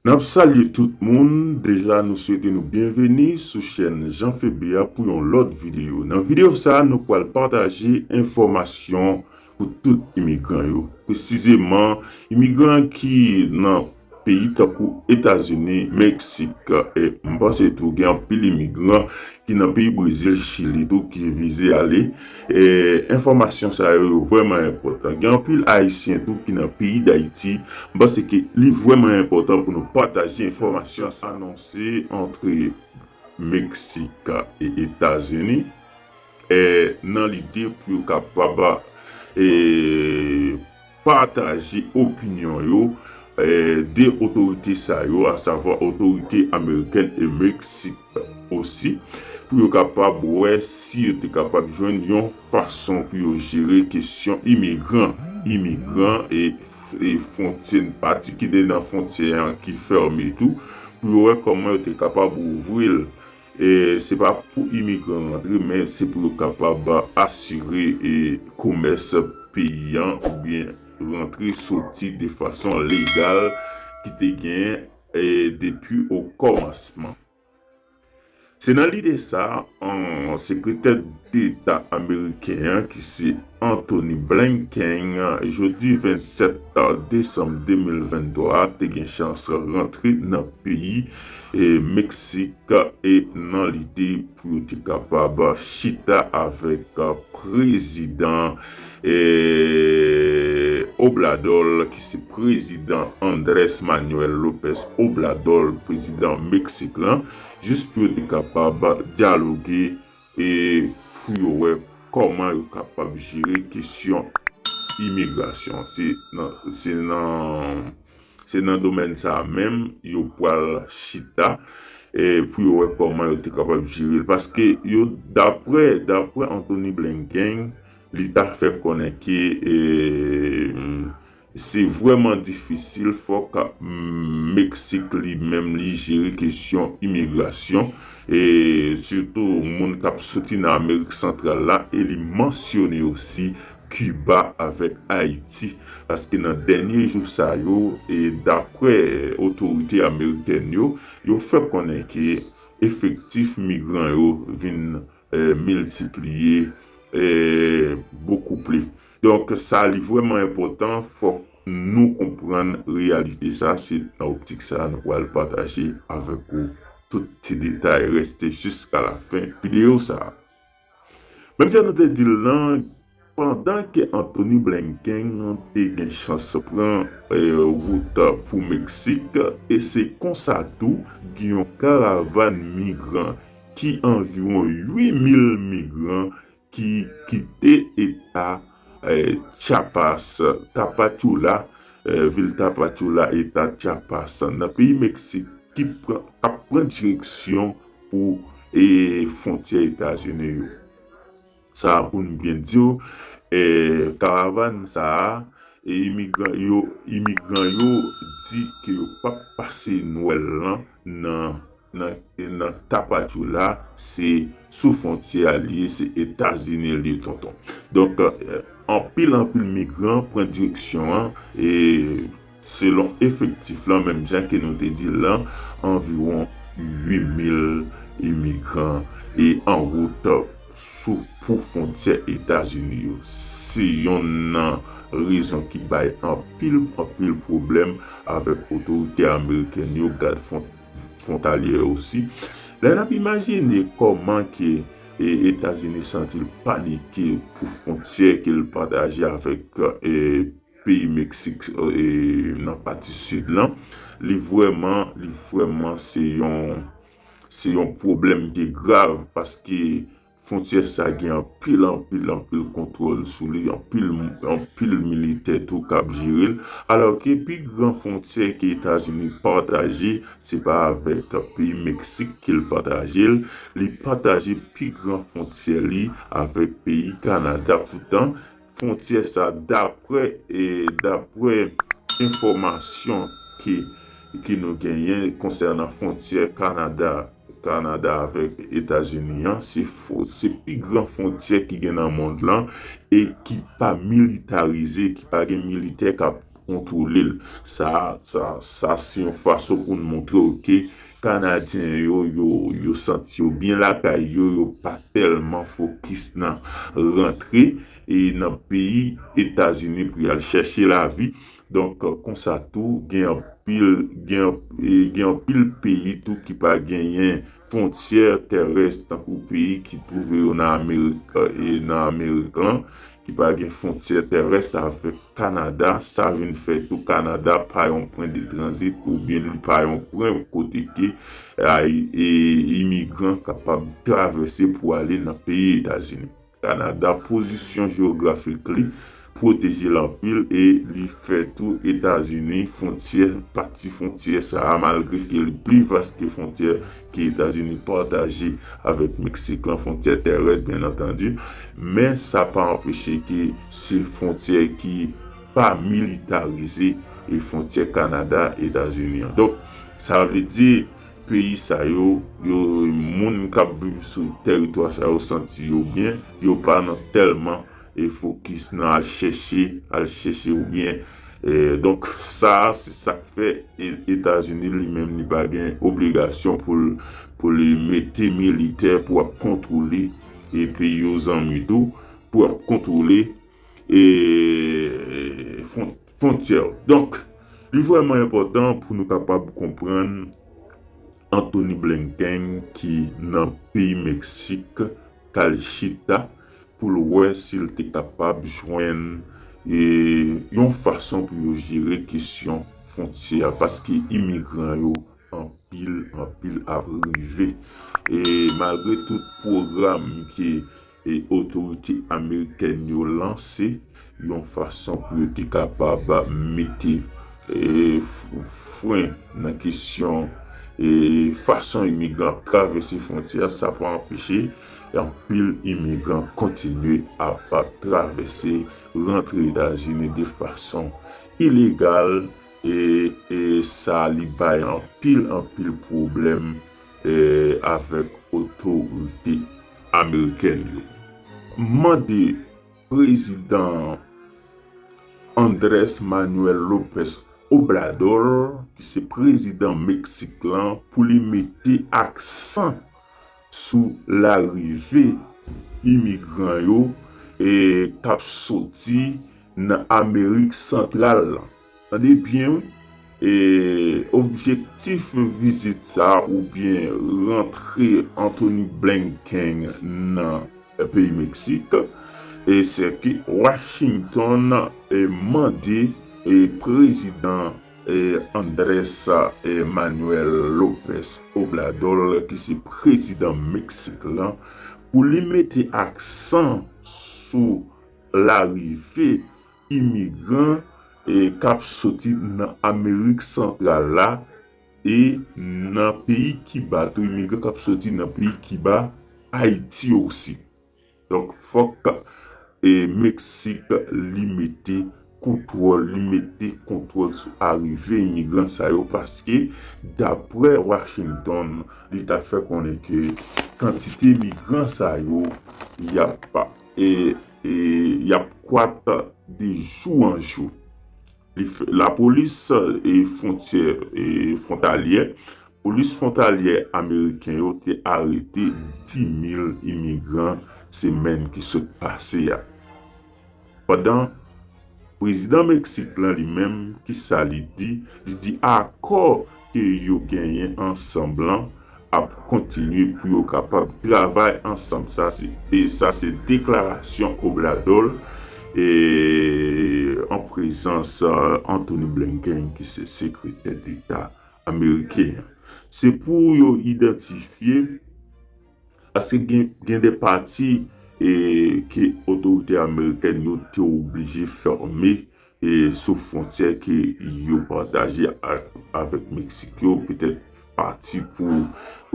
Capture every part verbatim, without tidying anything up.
N ap salye tout moun. Deja, nou swete nou byenveni sou chèn Jan Febe a pou yon lòt videyo. Nan videyo sa a, nou pral pataje enfòmasyon pou tout imigran yo. Presizeman, imigran ki nan peyi tankou Etazini, Meksik, e m panse tou gen anpil imigran ki nan peyi Brezil, Chili tou ki vize ale. E, enfòmasyon sa yo, yo vrèman enpòtan. Gen anpil Ayisyen tou ki nan peyi Dayiti. M panse ke li vrèman enpòtan pou nou pataje enfòmasyon sa. Anonse antre Meksik e Etazini, e, nan lide pou yo kapab, e, pataje opinyon yo, e, de otorite sa yo, asavwa otorite amerikèn e Meksik osi, pou yo kapab wè si yo te kapab jwenn yon fason pou yo jere kesyon imigran, imigran e, e fwontyè, pati ki te nan fwontyè an ki fèmen tou, pou yo wè kòman yo te kapab ouvri l. E se pa pou imigran rantre, men se pou yo kapab asire e komès peyi an oubyen rantre soti de fason legal ki te genyen e depi o kòmansman. Se nan lide sa, an, Sekretè Deta ameriken an, ki se Anthony Blinken, jodi vennsèt desanm de mil venntwa a, te gen chans rantre nan peyi e Meksik e nan lide pou yo te kapab chita avèk prezidan e Obrador, ki se prezidan Andrés Manuel López Obrador, prezidan Meksik lan, jis pou yo te kapab dyaloge e pou yo wè kòman yo kapab jere kesyon imigrasyon. Se nan, se nan, se nan domèn sa a menm yo pral chita e pou yo wè kòman yo te kapab jere l. Paske yo, daprè, daprè Anthony Blinken, li ta fè konnen ke e, se vrèman difisil, fòk Meksik li menm li jere kesyon imigrasyon, e sitou moun k ap soti nan Amerik Santral la, e li mansyone osi Kiba avèk Ayiti, paske nan dènye jou sa yo, e daprè otorite amerikèn yo, yo fè konnen ke efektif migran yo vin e, miltipliye e, bokou pli. Donk, sa li vrèman enpòtan, fòk nou konprann reyalite sa, se nan optik sa nou pral pataje avèk ou tout ti detay. Reste jiska lafen videyo sa. Menm jan nou te di l lan, pandan ke Anthony Blinken te gen chans pran e, wout pou Meksik, e se konsa tou gen yon karavàn migran ki anviwon uit mil migran ki kite eta e, Chiapas, Tapachula, e, vil Tapachula, eta Chiapas, nan peyi Meksik, ki pran, ap pran direksyon pou e, fwontyè Etazini yo. Sa a pou n byen di w, e, karavàn sa a, e, imigran yo, imigran yo di ke yo p ap pase Nwèl lan nan, nan, nan Tapachula, se sou fwontyè a li ye, se Etazini li ye, tonton. Donk, e, anpil, anpil migran pran direksyon an, e, selon efektif lan, menm jan ke nou te di l lan, anviwon uit mil imigran e an wout sou, pou fwontyè Etazini yo. Se yonn nan rezon ki bay anpil, anpil pwoblèm avèk otorite amerikèn yo, gad fwon-, fwontalye yo osi. Lè n ap imajine kòman ke, e, Etazini santi l panike pou fwontyè ke l pataje avèk, e, peyi Meksik, e, nan pati sid lan, li vrèman, li vrèman se yon, se yon pwoblèm ki grav, paske fwontyè sa gen anpil, anpil, anpil kontwòl sou li, anpil, anpil militè tou k ap jere l, alò ke pi gran fwontyè ke Etazini pataje, se pa avèk peyi Meksik ke l pataje l, li pataje pi gran fwontyè li avèk peyi Kanada. Poutan, fwontyè sa, daprè, e, daprè enfòmasyon ke, ke nou genyen konsènan fwontyè Kanada, Kanada avèk Etazini an, se fo-, se pi gran fwontyè ki gen nan mond lan e ki pa militarize, ki pa gen militè k ap kontwole l. Sa, sa, sa se yon fason pou n montre w ke Kanadyen yo, yo, yo santi yo byen lakay yo, yo pa tèlman fokis nan rantre e nan peyi Etazini pou y al chèche lavi. Donk, konsa tou, gen anpil, gen, e, gen anpil peyi tou ki pa genyen fwontyè terès, tankou peyi ki twouve yo nan Amerik, e, nan Amerik lan, ki pa gen fwontyè terès avèk Kanada. Sa vin fè tou Kanada pa yon pwen de tranzit oubyen li pa yon pwen kote ke, ay, e, imigran kapab travèse pou ale nan peyi Etazini. Kanada, pozisyon jewografik li pwoteje l anpil e li fè tou Etazini fwontyè, pati fwontyè sa a, malgre ke li pli vas ke fwontyè ke Etazini pataje avèk Meksik lan, fwontyè terès, byen antandi, men sa pa anpeche ke se fwontyè ki pa militarize e fwontyè Kanada, Etazini an. Donk, sa vle di, peyi sa yo, yo, moun k ap viv sou tèritwa sa yo santi yo byen, yo pa nan tèlman e fokis nan al chèche, al chèche oubyen, e, donk, sa, se sa k fè e, Etazini li menm li pa gen obligasyon pou l, pou li mete militè pou ap kontwole e peyi yo zanmi tou, pou ap kontwole e fwon-, fwontyè yo. Donk, li vrèman enpòtan pou nou kapab konprann Anthony Blinken ki nan peyi Meksik k al chita pou l wè si l te kapab jwenn e yon fason pou yo jere kesyon fwontyè a, paske imigran yo anpil, anpil ap rive. E malgre tout pwogram ke e otorite amerikèn yo lanse yon fason pou yo te kapab mete e, f-, fren nan kesyon e, fason imigran ap travèse fwontyè a, sa pa anpeche anpil imigran kontinye ap, ap travèse, rantre Etazini de fason ilegal, e, e sa li bay anpil, anpil pwoblèm e, avèk otorite amerikèn yo. Mande Prezidan Andrés Manuel López Obrador, ki se prezidan Meksik lan, pou li mete aksan sou larive imigran yo e k ap soti nan Amerik Santral lan. Tande byen, wi. E objektif vizit sa a oubyen rantre Anthony Blinken nan peyi Meksik, e se ke Washington e mande e prezidan e Andrés e Manuel López Obrador, ki se prezidan Meksik lan, pou li mete aksan sou larive imigran e k ap soti nan Amerik Santral la e nan peyi Kiba tou, imigran k ap soti nan peyi Kiba, Ayiti osi. Donk, fòk e Meksik li mete kontwòl, li mete kontwòl sou arive imigran sa yo, paske, daprè Washington, li ta fè konnen ke kantite imigran sa yo, y ap, e, e, y ap kwat de jou an jou. Li fè, lapolis e fwontyè e fwontalyè, polis fwontalyè ameriken yo te arete dis mil imigran semèn ki sot pase a. Pandan prezidan Meksik lan li menm, kisa li di? Li di akò ke yo genyen ansanm lan ap kontinye pou yo kapab travay ansanm. Sa se, e sa se deklarasyon Obrador e an prezans, e, Anthony Blinken, ki se sekretè deta ameriken an. Se pou yo idantifye, paske gen, gen de pati e ke otorite amerikèn yo te oblije fèmen e sou fwontyè ke yo pataje ak, avèk Meksik yo, petèt pati pou,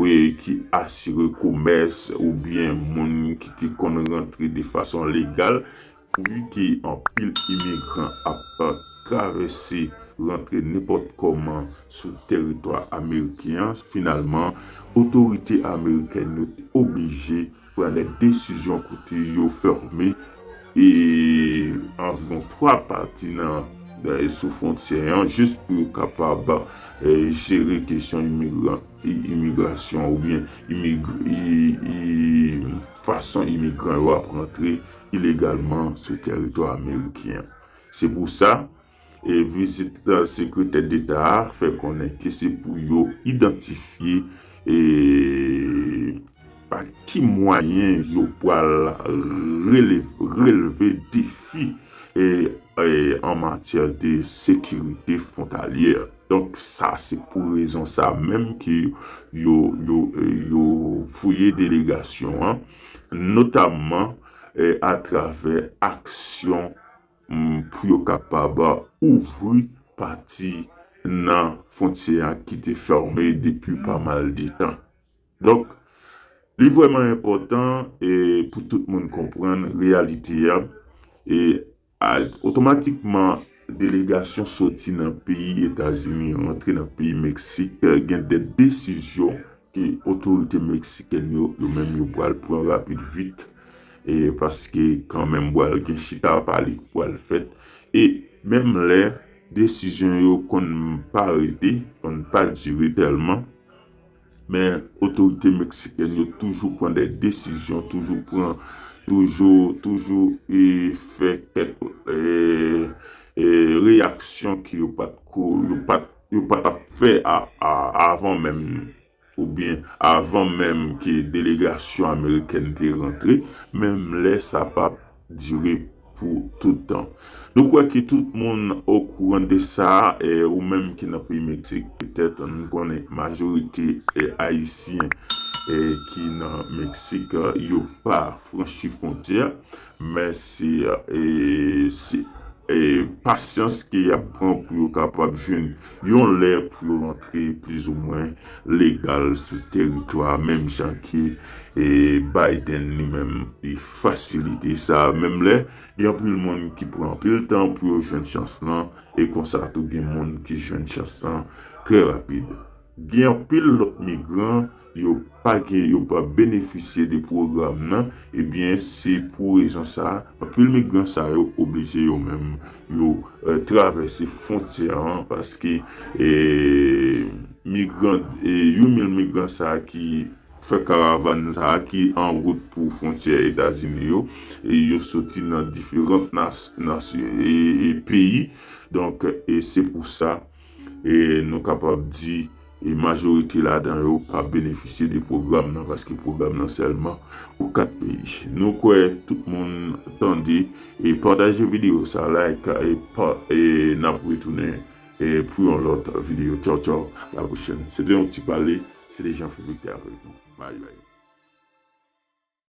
e, ki asire komès oubyen moun ki te konn rantre de fason legal, vi ke anpil imigran ap travèse, rantre nenpòt kòman sou tèritwa ameriken an, finalman, otorite amerikèn yo te oblije pran de desizyon kote yo fèmen e anviwon twa pati nan sou fwontyè an, jis pou yo kapab jere kesyon imigran, imigrasyon oubyen imig, fason imigran yo ap rantre ilegalman sou tèritwa ameriken an. Se pou sa, e vizit Sekretè Deta a fè konnen ke se pou yo idantifye e pa ki mwayen yo pral rele, relve defi e, e, an matyè de sekirite fwontalyè. Donk, sa se pou rezon sa menm ke yo, yo, yo voye delegasyon an, notamman e, atravè aksyon pou yo kapab ouvri pati nan fwontyè a ki te fèmen depi pa mal de tan. Donk, li vrèman enpòtan e pou tout moun konprann reyalite a e a, otomatikman delegasyon soti nan peyi Etazini rantre nan peyi Meksik, gen de desizyon ke otorite meksikèn yo, yo menm yo pral pran rapid vit e paske kanmenm pral gen chita pale ki pral fèt e menm lè desizyon yo konn pa rete, konn pa dire tèlman, men otorite meksikèn yo toujou pran de desizyon, toujou pran, toujou, toujou e fè kèk e, e reyaksyon ke yo pa t ko, yo pa t, yo pa t ap fè a, a, avan menm oubyen avan menm ke delegasyon amerikèn te rantre, menm lè sa p ap dire pou tout tan. Nou kwè ke tout moun okouran de sa, e ou menm ki nan peyi Meksik, petèt nou konnen majorite e ayisyen e ki nan Meksik, yo pa franchi fwontyè, men se e, se e pasyans ke y ap pran pou yo kapab jwenn yon lè pou yo rantre plizoumwen legal sou tèritwa, menm jan ke e Biden li menm li fasilite sa. Menm lè gen anpil moun ki pran anpil tan pou yo jwenn chans lan, e konsa tou gen moun ki jwenn chans lan trè rapid. Gen anpil lòt migran yo pa gen, yo pa benefisye de pwogram nan, ebyen se pou rezon sa a, anpil migran sa yo oblije yo menm yo e, travèse fwontyè an paske e, migran, e, huit mil migran sa a ki fè karavàn sa a ki an wout pou fwontyè Etazini yo, e yo soti nan diferan nas, nas, e, e peyi. Donk, e se pou sa e nou kapab di e majorite ladan yo pa benefisye de pwogram nan paske pwogram nan sèlman pou kat peyi. Nou kwè tout moun tande e pataje videyo sa, like e, pa, e n ap retounen e pou yon lòt videyo. Tchaw, tchaw, la pwochèn. Se te yon ti pale, se te Jean Philippe ki te avèk nou. Bye, bye.